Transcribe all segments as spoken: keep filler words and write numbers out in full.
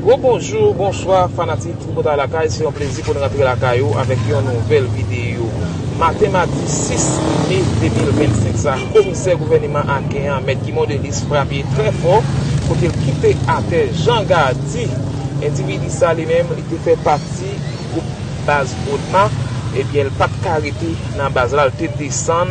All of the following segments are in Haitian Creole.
Gwo bonjou, bonswa fanatik Tripotay Lakay, se yon plezi pou n rantre lakay ou avèk yon nouvèl videyo. Maten madi sis me de mil vennsenk sa, komisè gouvèneman Aken an, Mèt Guy Mondelis, frape trè fò, kote l kite atè Jean Gardy. Endividi sa li menm, li te fè pati gwoup baz Odma, ebyen, l pa t ka rete nan baz la, l te desann,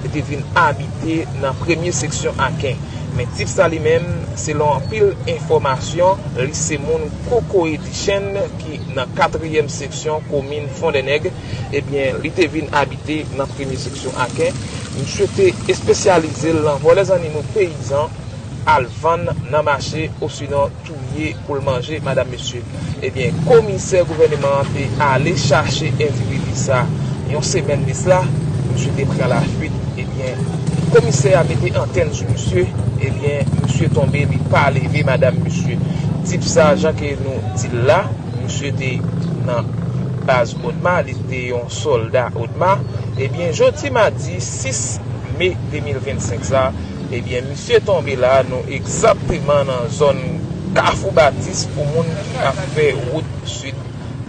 li te vin abite nan premye seksyon Aken. Men tip sa li menm, selon anpil enfòmasyon, li se moun Kokoye Dichen ki nan katriyèm seksyon komin Fondènèg. Ebyen, li te vin abite nan premye seksyon Aken. Misye te espesyalize l nan vòlè zannimo peyizan, al vann nan mache, osinon touye pou l manje, madanm, mesye. Ebyen, komisè gouvèneman an te ale chache endividi sa yon semèn de sila, misye te pran lafwit. Ebyen, komisè a mete antèn sou misye, ebyen, misye tonbe, li pa leve, madanm, mesye. Tip sa, jan ke nou di l la, misye te nan baz Odma, li te yon sòlda Odma. Ebyen, jodi madi sis me de mil vennsenk sa, ebyen, misye tonbe la, nou egzakteman nan zòn Kafou Batis pou moun ki ap fè wout sid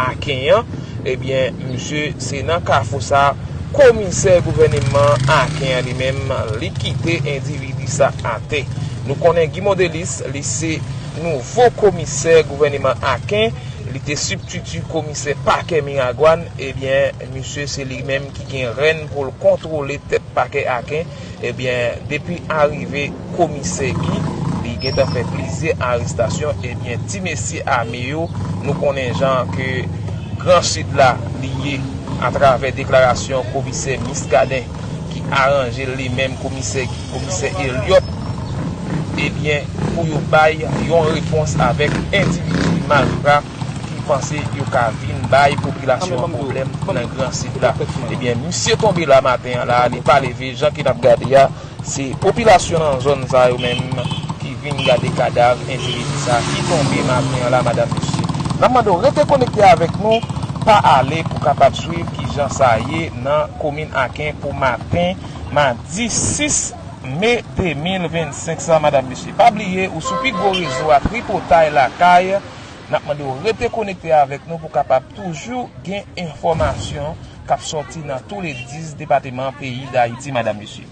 Aken an. Ebyen, misye, se nan kafou sa, komisè gouvèneman Aken an li menm, li kite endividi sa atè. Nou konnen Guy Mondelis, li se nouvo komisè gouvèneman Aken, li te sibstiti komisè pakè Miragwàn. Ebyen, misye, se li menm ki gen rèn pou l kontwole tèt pakè Aken. Ebyen, depi arive komisè Guy, li gentan fè plizyè arestasyon. Ebyen, ti mesye ame yo, nou konnen jan ke Gran Sid la li ye, atravè deklarasyon komisè Muscadin ki aranje l li menm, komisè Guy, komisè Elliot, ebyen, pou yo bay yon repons avèk endividi malfra ki panse yo ka vin bay popilasyon an pwoblèm nan Gran Sid la. Ebyen, misye tonbe la maten an la, li pa leve, jan ke n ap gade a, se popilasyon nan zòn sa yo menm ki vin gade kadav endividi sa ki tonbe maten an la, madanm, mesye. N ap mande w rete konekte avèk nou, pa ale pou kapab swiv kijan sa ye nan komin Aken pou maten madi sis me de mil vennsenk sa, madanm, mesye. Pa bliye, ou sou pi gwo rezo a, Tripotay Lakay. N ap mande w rete konekte avèk nou pou kapab toujou gen enfòmasyon k ap sòti nan tou le dis depatman peyi Dayiti, madanm, mesye.